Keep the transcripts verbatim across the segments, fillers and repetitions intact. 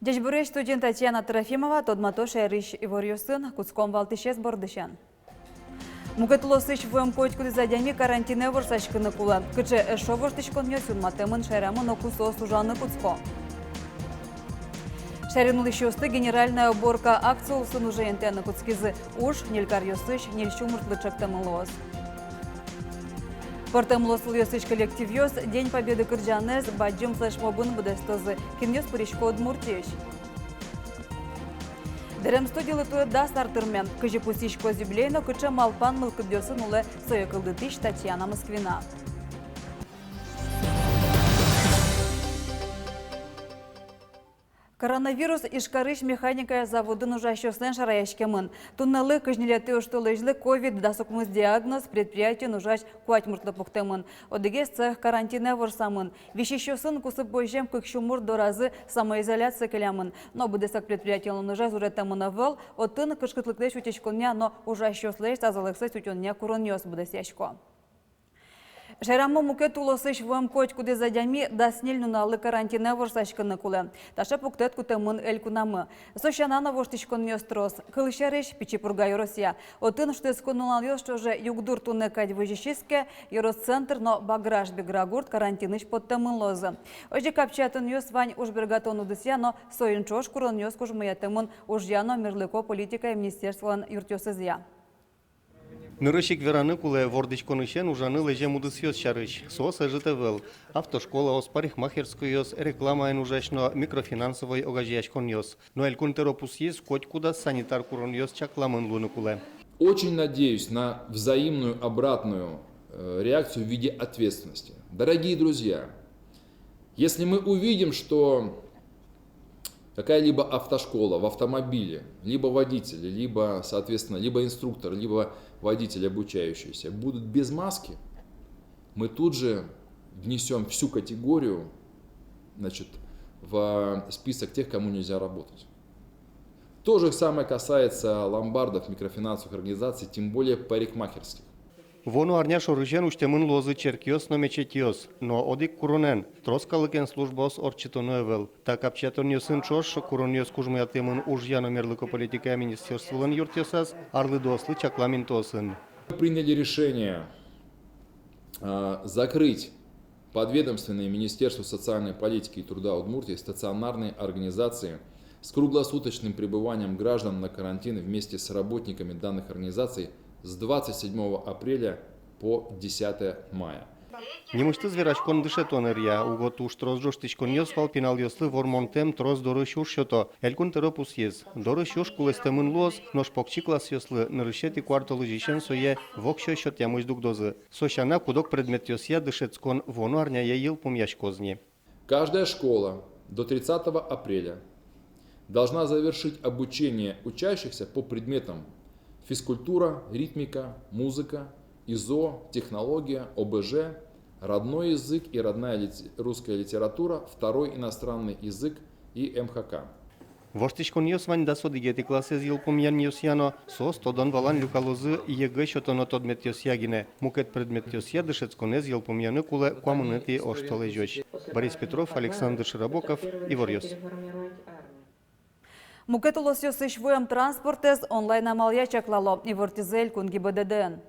Ӟечбуресь! Студиын Татьяна Трофимова. Тодмато шаерысь иворъёсын. Кутском валтӥсез бордысен. Мукет улосысь вуэм котькудӥз адями карантинэ ворсаськыны кулэ. Кыӵе эшшо воштӥськонъёс юнматэмын шаерамы но ку соос ужаны кутско? Шаерын улӥсьёсты «Генеральная уборка» акция улсын уже интыяны кутскизы. Уж ньыль каръёсысь ньыль сю муртлы ӵектэмын луоз. Пӧртэм улосвылъёсысь коллективъёс День Победы кырӟанэз бадӟым флешмобын быдэстозы. Кинъёс пырисько Удмуртиысь? Дэрем студилы туэ дас ар тырме. Кызьы пусйиськоз юбилей но кыӵе малпан-мылкыдъёсын улэ сое кылдытӥсь Татьяна Москвина? Коронавирус Ижкарысь механикая заводын ужасьёслэн шараяськемын. Туннэлы кызьниллетӥ оштолэзьлы ковид дас укмыс диагноз предприятиын ужась куать муртлы пуктэмын. Одӥгез цех карантинэ ворсамын. Висисьёсын кусып возем кык сю мурт доразы самоизоляция келямын. Но быдэсак предприятиын ужез уретэмын ӧвӧл, отын кышкытлыклэсь утиськонъя но ужасьёслэсь тазалыксэс утёнъя куронъёс быдэсъясько. Шаерамы мукет улосысь вуэм котькудӥз адями дас ньыль нуналлы карантинэ ворсаськыны кулэ. Таӵе пуктэт кутэмын элькунамы. Со сяна но воштӥськонъёс трос. Кылсярысь, Пичи Пурга ёросъя. Отын шутэтскон нуналъёс ӵоже югдур туннэ кадь возисьёс ке, ёросцентр но Баграш-Бигра гурт карантинысь поттэмын луозы. Озьы ик капчиятонъёс вань ужбергатон удысъя но соин ӵош куронъёс кужмоятэмын ужъя но мерлыко политикая министерстволэн юртъёсызъя. Нырысь ик вераны кулэ вордӥськонысен ужаны лэзем удысъёс сярысь. Соос ӧжыт ӧвӧл: автошколаос, парикмахерскойёс, рекламаен ужась но микрофинансовой огазеяськонъёс. Но Элькун Тӧро пусйиз, котькудаз санитар куронъёс чакламын луыны кулэ. Очень надеюсь на взаимную обратную, э, реакцию в виде ответственности. Дорогие друзья, если мы увидим, что какая-либо автошкола в автомобиле, либо водители, либо, соответственно, либо инструктор, либо водитель обучающийся будут без маски, мы тут же внесём всю категорию, значит, в список тех, кому нельзя работать. То же самое касается ломбардов, микрофинансовых организаций, тем более парикмахерских. Вуоно арня шорысен усьтэмын луозы черкъёс но мечетьёс, но одӥг куронэн: трос калыкен службаос ортчытоно ӧвӧл. Та капчиятонъёсын ӵош куронъёс кужмоятэмын ужъя но мерлыко политикая министерстволэн юртъёсаз арлыдоослы чаклам интыосын. Мы приняли решение, а, закрыть подведомственные Министерству социальной политики и труда Удмуртии стационарные организации с круглосуточным пребыванием граждан на карантине вместе с работниками данных организаций с двадцать седьмого апреля по десятое мая. Нимысьтыз вераськон дышетон ӧръя. Уго туж трос ӝожтӥськонъёс вал пиналъёслы вормонтэм трос дорысь уж сёто. Элькун Тӧро пусйиз, дорысь уж кулэстэмын луоз, нош покчи классъёслы нырысетӥ куартолэзьысен сое воксё сётъямысь дугдозы. Со сяна, куд-ог предметъёсъя дышетскон вуоно арняе йылпумъяськоз ни. Каждая школа до тридцатого апреля должна завершить обучение учащихся по предметам физкультура, ритмика, музыка, ИЗО, технология, ОБЖ, родной язык и родная лите-, русская литература, второй иностранный язык и МХК. Воштӥськонъёс вань дас одӥгетӥ классэз йылпумъянъёсъя но. Соос тодон-валан люкалозы ЕГЭ сётоно тодметъёсъя гинэ. Мукет предметъёсъя дышетсконэз йылпумъяны кулэ куамынэтӥ оштолэзёзь. Борис Петров, Александр Широбоков, «Иворъёс». Мукет улосъёсысь вуэм транспортэз онлайн амалъя чаклало, ивортӥзы элькун ГИБДД-ын.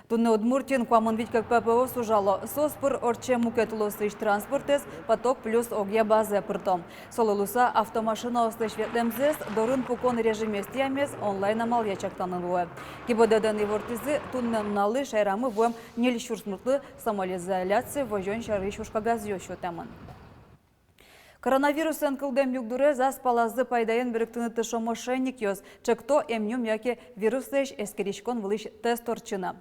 Туннэ Удмуртиын куамын вить КПП-ос ужало. Соос пыр ортчем мукет улосысь транспортэз «Поток Плюс» огъя базае пырто. Солы луыса автомашинаослэсь ветлэмзэс, дорын пукон режимез тӥямез онлайн амалъя чакланы луэ. ГИБДД-ын ивортӥзы, туннэ нуналлы шаерамы вуэм ньыль сюрс муртлы самоизоляцие возён сярысь ужкагазъёс сётэмын. Коронавирусэн кылдэм югдурез ас палазы пайдаен берыктыны тыршо мошенникъёс, ӵекто эмъюм яке вируслэсь эскериськон вылысь тест ортчыны.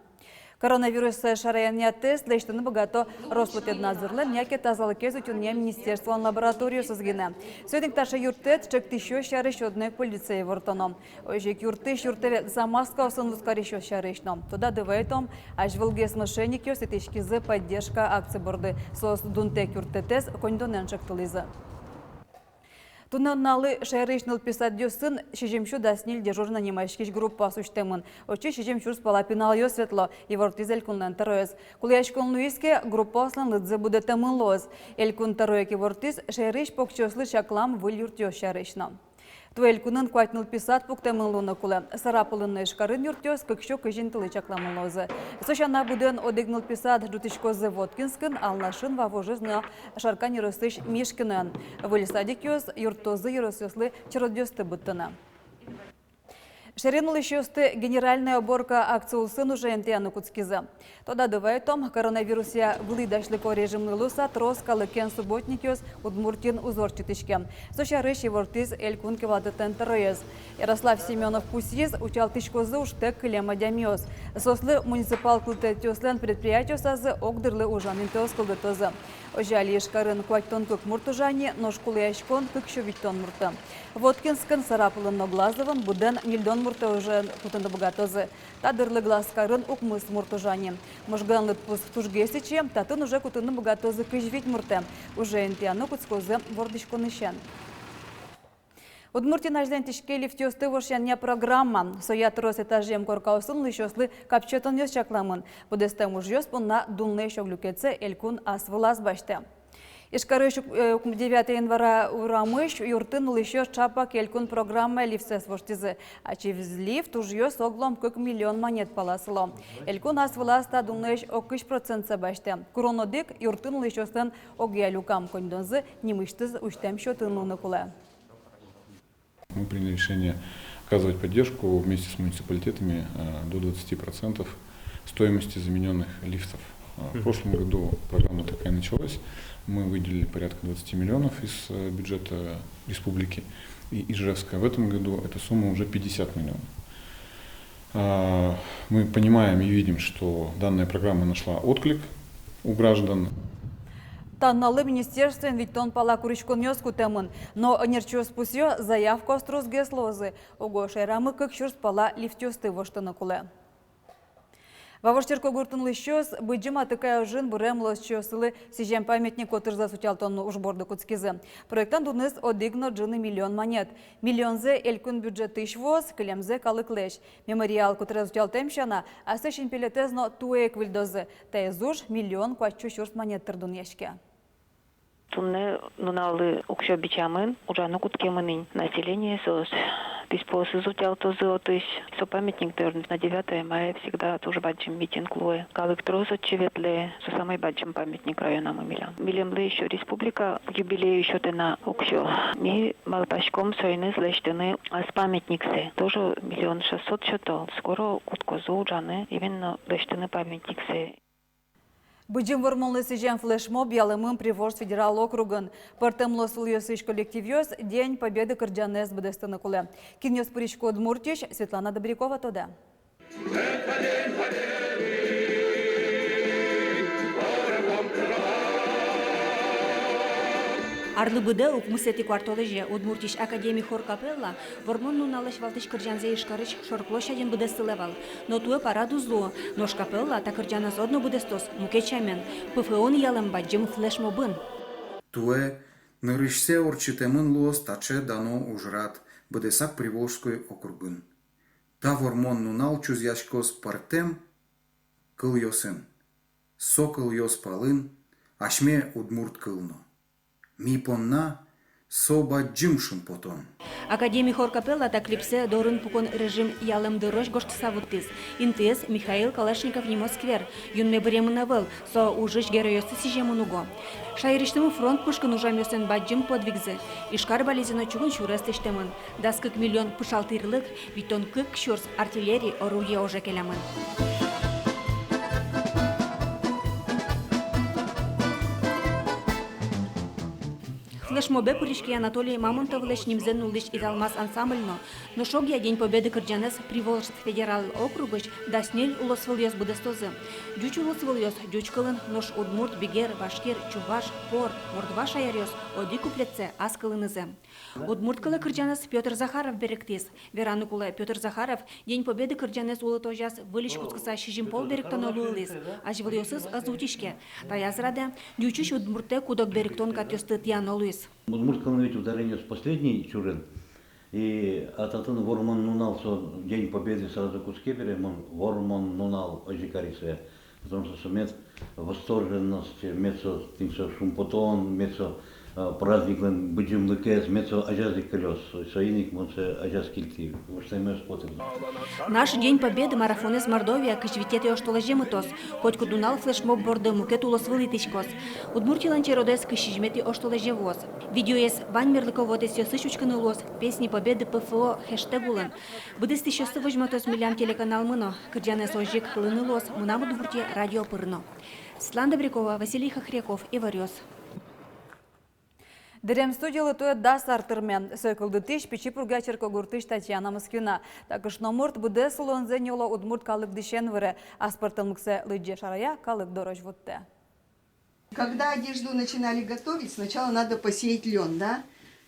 Коронавирусэн шараянъя тест лэсьтыны быгато Роспотребнадзорлэн яке тазалыкез утёнъя министерстволэн лабораториосыз гинэ. Соин ик таӵе юрттэт ӵектӥсьёс сярысь одно ик полицие ивортоно. Озьы ик юрттӥсь юртэ ветлыса маскаосын вузкарисьёс сярысь но. Тодады вайытом, азьвылгес мошенникъёс итӥськизы «Поддержка» акци борды. Соос дунтэк юрттэтэз коньдонэн ӵектылӥзы. Туннэ нуналлы шаерысь нылпи садъёсын сизьым сю дас ньыль дежурно нимаськись группаос усьтэмын. Отчы сизьым сюрс пала пиналъёс ветло, ивортӥз элькунлэн тӧроез. Кулэяськон луиз ке, группаослэн лыдзы будэтэмын луоз. Элькун тӧро ик ивортӥз шаерысь покчиослы чаклам выль юртъёс сярысь но. Туэ элькунын куать нылпи сад пуктэмын луыны кулэ. Сарапулын но Ижкарын юртъёс кык сю кызь интылы чакламын луозы. Со сяна, быдэн одӥг нылпи сад ӝутӥськозы Воткинскын, Алнашын, Вавожын но Шаркан ёросысь Мишкиноын. Выль садикъёс юрттозы ёросъёслы черодъёсты быдтыны. Шаерын улӥсьёсты «Генеральная уборка» акци улсын уже интыяны кутскизы. Тодады вайытом, коронавирусъя вылӥ дасьлыко режимлы луыса трос калыкен субботникъёс Удмуртиын уз ортчытӥське. Со сярысь ивортӥз элькун кивалтэтлэн тӧроез. Ярослав Семёнов пусйиз, утялтӥськозы ужтэк кылем адямиос. Соослы муниципал кылдытэтъёслэн предприятиосазы огдырлы ужан интыос кылдытозы. Озьы али Ижкарын куатьтон кык мурт ужа ни, нош кулэяськон кык сю витьтон муртэ. Воткинскын, Сарапулын но Глазовын быдэн ньыльдон муртэ уже кутыны быгатозы. Та дырлы Глазкарын укмыс мурт ужа ни. Можгаын лыдпус тужгес ичи, татын уже кутыны быгатозы кызь вить муртэ. Уже интыяны кутскозы вордӥськонысен. Удмуртиын азьланьтӥське лифтъёсты вошъянъя программа. Соя трос этажъем коркаосын улӥсьёслы капчиятонъёс чакламын. Быдэстэм ужъёс понна дунлэсь ог люкетсэ элькун ас вылаз басьтэ. Ижкарысь укмыс, э, укмыс, Девятое января урамысь юртын улӥсьёс ӵапак элькун программая лифтсэс воштӥзы. Ачиз лифт ужъёс оглом кык миллион манет пала сыло. Элькун ас вылаз та дунлэсь ог кызь процентсэ басьтэ. Курон одӥг юртын улӥсьёслэн огъя люкам коньдонзы нимысьтыз усьтэм счётын луыны кулэ. Мы приняли решение оказывать поддержку вместе с муниципалитетами, э, до двадцати процентов стоимости заменённых лифтов. Э, в Мгм. прошлом году программа такая началась. Мы выделили порядка двадцати миллионов из, э, бюджета республики и Ижевска. В этом году эта сумма уже пятьдесят миллионов. А, мы понимаем и видим, что данная программа нашла отклик у граждан. Та нуналлы министерствоен витьтон пала куриськонъёс кутэмын, но ӧнерчиос пусъё, заявкаос тросгес луозы. Уго шаерамы кык сюрс пала лифтъёсты воштыны кулэ. Вавож черкогуртын улӥсьёс Быдӟым Атыкай ожын бырем улосчиослы сӥзем памятник котырзэс утялтон уж борды кутскизы. Проектэн дуныз одӥг но ӝыны миллион манет. Миллионзэ элькун бюджетысь вуоз, кылемзэ калыклэсь. Мемориал котырзэс утялтэм сяна, аслэсьтыз пелетэз но туэ ик выльдозы. Таиз уж миллион куать сю сюрс манет тыр дунъяське. Туннэ нуналлы уксё бичамын, ужаны кутскемын ини. Население соос писпуосыз утялтозы отысь. Со памятник дорын на девятое мая всегда туж бадӟым митинг луэ. Калык трос отчы ветлэ. Со самой бадӟым памятник районамы милям. Милемлы ещё республика юбилей сётэ на уксё. Ми малпаськом соин ик лэсьтыны ас памятниксэ. Тоже миллион шестьсот сёто. Скоро кутскозы ужаны именно лэсьтыны памятниксэ. Быдӟым Вормонлы сӥзем флешмоб ялэмын Приволжск федерал округын. Пӧртэм улосвылъёсысь коллективъёс День Победы кырӟанэз быдэстыны кулэ. Кинъёс пырисько Удмуртиысь, Светлана Добрякова тодэ. Арлы быдэ укмысэтӥ куартолэзе Удмуртиысь академи хор-капелла Вормон нуналлэсь валтӥсь кырӟанзэ Ижкарысь Шор площадьын быдэстылэ вал. Но туэ парад уз луы, нош капелла та кырӟанэз одно быдэстоз мукет сямен, ПФО-ын ялэм бадӟым флешмобын. Туэ нырысьсэ ортчытэмын луоз таӵе дано ужрад быдэсак Приволжской округын. Та Вормон нунал чузъяськоз пӧртэм кылъёсын. Со кылъёс пӧлын асьме удмурт кыл но. Ми понна со бадӟым шумпотон. Академи хор-капелла та клипсэ дорын пукон режим ялэм дырозь гожтыса вуттӥз. Интыез Михаил Калашников нимо сквер. Юнме быремын ӧвӧл, со ужысь геройёсты сӥземын уго. Шаерысьтымы фронт пушкын ужамъёслэн бадӟым подвигзы. Ижкар балезэ но чугун сюрес лэсьтэмын. Дас кык миллион пыӵал тӥрлык, витьтон кык сюрс артиллерий орудие ожа келямын. Флешмобе пыриське Анатолий Мамонтовлэсь нимзэ нуллӥсь «Италмас» ансамбль но. Нош огъя День Победы кырӟанэз Приволжск федерал округысь дас ньыль улосвылъёс быдэстозы. Ӟуч улосвылъёс ӟуч кылын, нош удмурт, бигер, башкир, чуваш, пор, мордва шаеръёс одӥг куплетсэ ас кылынызы. Удмурт кылэ кырӟанэз Пётр Захаров берыктӥз. Вераны кулэ, Пётр Захаров День Победы кырӟанэз улытозяз выльысь кутскыса сизьым пол берыктоно луылӥз. Азьвылъёсыз ӧз утиське. Таяз радэ ӟучысь удмуртэ куд-ог берыктон катъёсты тӥяно луиз. Удмурт кылын ведь ударениос последний чурын. И а татын Вормон нунал, со День Победы сразу кутске бере, мон Вормон нунал озьы кари сое. Потому что со мед восторженность, мед со тӥни со шумпотон, мед со, э, праздниклэн быдӟымлыкез, мед со азяз ик кылёз. Со-, соин ик мон сое азяз кельтӥ. Воштэмез потэ. «Наш День Победы» марафонэз Мордовия кызь витетӥ оштолэзе мытоз. Котькуд нунал флешмоб борды мукет улосвыл итӥськоз. Удмуртилэн черодэз кызь сизьыметӥ оштолэзе вуоз. Видеоез вань мерлыко вотэсъёсысь учкыны луоз «Песни Победы ПФО» хэштег улын. Быдэстӥсьёсты возьматоз милям телеканалмы но. Кырӟанэз озьы ик кылыны луоз «Мынам Удмуртие» радио пыр но. Светлана Добрякова, Василий Хохряков, «Иворъёс». Дэрем студилы туэ дас ар тырме. Сое кылдытӥсь Пичи Пурга черкогуртысь Татьяна Москвина. Та кышномурт быдэс улонзэ ньыло удмурт калык дӥсен выре. Аспӧртэмлыксэ лыдӟе, шарая, калык дорозь вуттэ. Когда одежду начинали готовить, сначала надо посеять лён, да?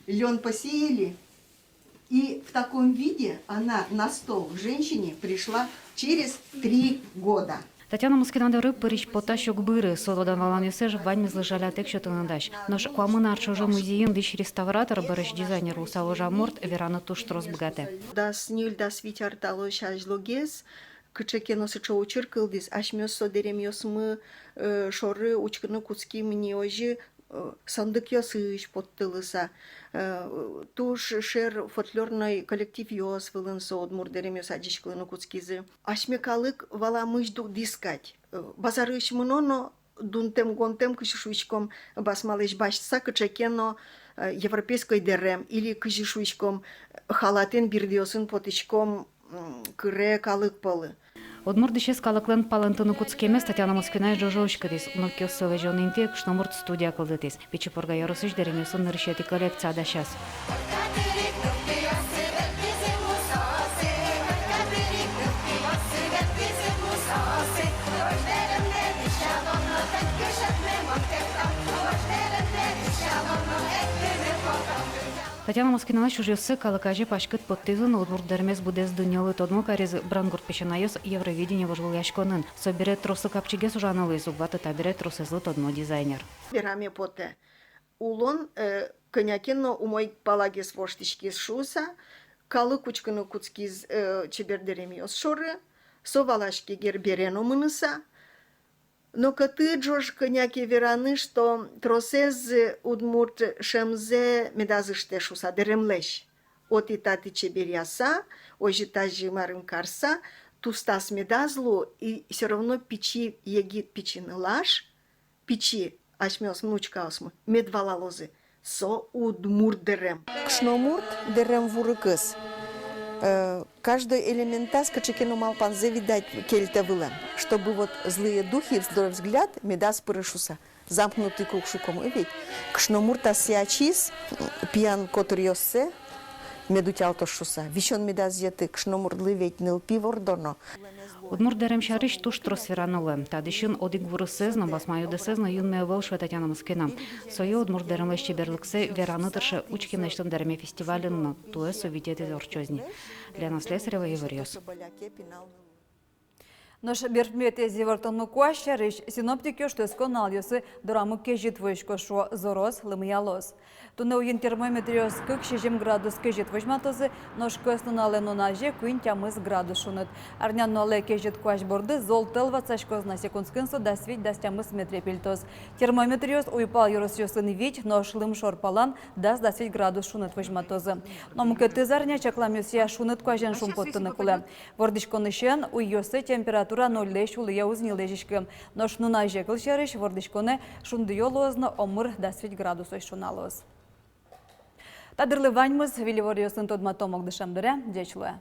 Лён посеяли, и в таком виде она на стол к женщине пришла через три года. Татьяна Москвина доры пырись потась уг быры, со тодон-валанъёсыз ваньмызлы жалятэк сётыны дась. Нош куамын ар ӵоже музейын дӥсь реставратор, бӧрысь дизайнер луыса ужам мурт вераны туж трос быгатэ. Дас ньыль, дас вить ар талэсь азьлогес кыӵе ке но сыӵе учыр кылдӥз, асьмеос со дэремъёсмы, э, шоры учкыны кутским ни озьы, э, сандыкъёсысь поттылыса, э, туж шер фольклорной коллективъёс вылын со удмурт дэремъёс адӟиськылыны кутскизы. Асьме калык валамысь дугдӥз кадь, э, базарысь мыно но, дунтэм-гонтэм, кызьы шуиськом, басмалэсь басьтыса кыӵе ке но, э, европейской дэрем или, кызьы шуиськом, халатэн, бирдыосын потӥськом, м, кыре калык пӧлы. Удмурт дӥсез калыклэн палэнтыны кутскемез Татьяна Москвинаез ӝоже уськытӥз. Нокыос сое лэзён интые кышномурт студия кылдытӥз. Пичи Пурга ёросысь дэремъёсын нырысетӥ коллекция дасяз. Татьяна Москвиналэсь ужъёссэ калык азе паськыт поттӥзы но, удмурт дэремез быдэс дуннелы тодмо каризы. Брангурт песянайёс Евровидение вожвылъяськонын. Собере трослы капчигес ужаны луиз, уг ваты табере тросэзлы тодмо дизайнер. Вераме потэ. Улон, э, кӧня ке но умой палагес воштӥськиз шуыса, калык учкыны кутскиз, э, чебер дэремъёс шоры, со валаське Гербере но мыныса. Но кӧты ӝож кӧня ке вераны, что тросэз удмурт шӧмзэ медаз ыштэ шуыса дэремлэсь. Отӥ-татӥ чеберъяса, озьы-тазьы марым карса, тустаз медаз лу, и всё равно пичи егит, пичи нылаш, пичи асьмеос, внучкаосмы, мед валалозы. Со удмурт дэрем. Кышномурт дэрем вурыкыз, э, каждой элементаз кыӵе ке но малпанзэ, видать, кельтэ вылэм, чтобы вот злые духи, злой взгляд медаз пыры шуыса. Замкнутый круг шуком, э, ведь. Кышномурт асьсэ ачиз, пиян котыръёссэ мед утялтоз шуыса. Висён медаз йӧты, кышномуртлы ведь нылпи вордоно. Удмурт дэрем сярысь туж трос вераны луэ. Та дӥсьын одӥг вурысэз но, басма юдэсэз но юнме ӧвӧл, шуэ Татьяна Москвина. Сое, удмурт дэремлэсь чеберлыксэ, вераны тырше «Учке-лэсьтэ» дэреме фестивальын но, туэ со витетӥез ортчоз ни. Лена Слесарева, Иворъёс. Нош берпуметӥез ивортонмы куазь сярысь. Синоптикъёс шутэтскон нуналъёсы дорамы кезьыт возиськоз, шуо, зороз, лымыялоз. Туннэ уин термометръёс кык-сизьым градус кезьыт возьматозы, нош кӧснуналэ нуназе куинь-тямыс градус шуныт. Арнянуналэ кезьыт куазь борды зол тӧл ватсаськоз на, секундскын со дас вить-дас тямыс метре пельтоз. Термометръёс уйпал ёросъёсын вить, нош лымшор палан дас-дас вить градус шуныт возьматозы. Но мукетыз арня чакламъёсъя шуныт куазен шумпоттыны кулэ. Вордӥськонысен уйёсы температура нольлэсь улӥе уз ни лэзиськы. Нош нуназе, кылсярысь, вордӥськонэ шундыё луоз но омыр дас вить градусозь шуналоз. Та дырлы ваньмыз. Выль иворъёсын тодматом ук дышем дыре. Ӟеч луэ.